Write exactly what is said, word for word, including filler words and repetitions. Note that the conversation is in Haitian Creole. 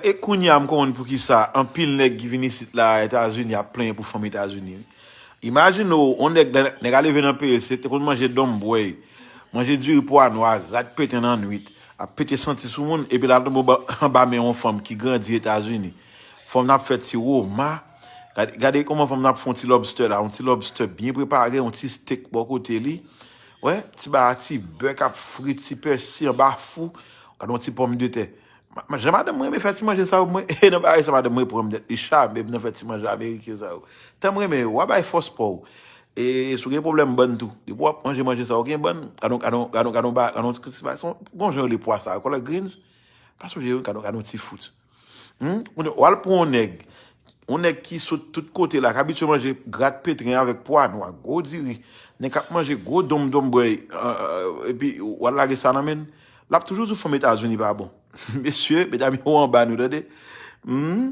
E kounye a m konprann poukisa anpil nèg ki vin isit la Etazini ap plenyen pou fanm Etazini. Imajine w, yon nèg, nèg a leve nan peyi, se te konn manje donm bwèy, manje diri pwa nwa, rat pete nan nwit, ap pete santi sou moun, epi l al tonbe anba men yon fanm ki grandi Etazini. Fanm nan ap fè ti woma. Gade, gade kòman fanm nan ap fè yon ti lobster la, yon ti lobster byen prepare, yon ti steak bò kote li. Wè, ti ba ti bè k ap fri, ti pèsi anba fou. Gade yon ti pòmdetè. Jan madanm mwen renmen fè ti manje sa yo, mwen, e nan bagay sa madanm mwen pran m nèt, li chame m nan fè ti manje ameriken sa yo. Tan mwen renmen yo, w a bay fòs pa w. E si w gen pwoblèm bann tou, depi w ap manje manje sa yo gen bann, gadon ti bagay, se yon bon jan yo rele pwa sa yo, collard greens, pa sonje yo, gadon ti fout. Hmm? W al pran yon nèg, yon nèg ki sot tout kote la, k abitye manje grat petren avèk pwa nwa, gwo diri, nèg k ap manje gwo donm donm bwèy, epi w al lage sa nan men l, l ap toujou di w fanm Etazini pa bon. Mesye, medam yo anba nou, tande. Hmm?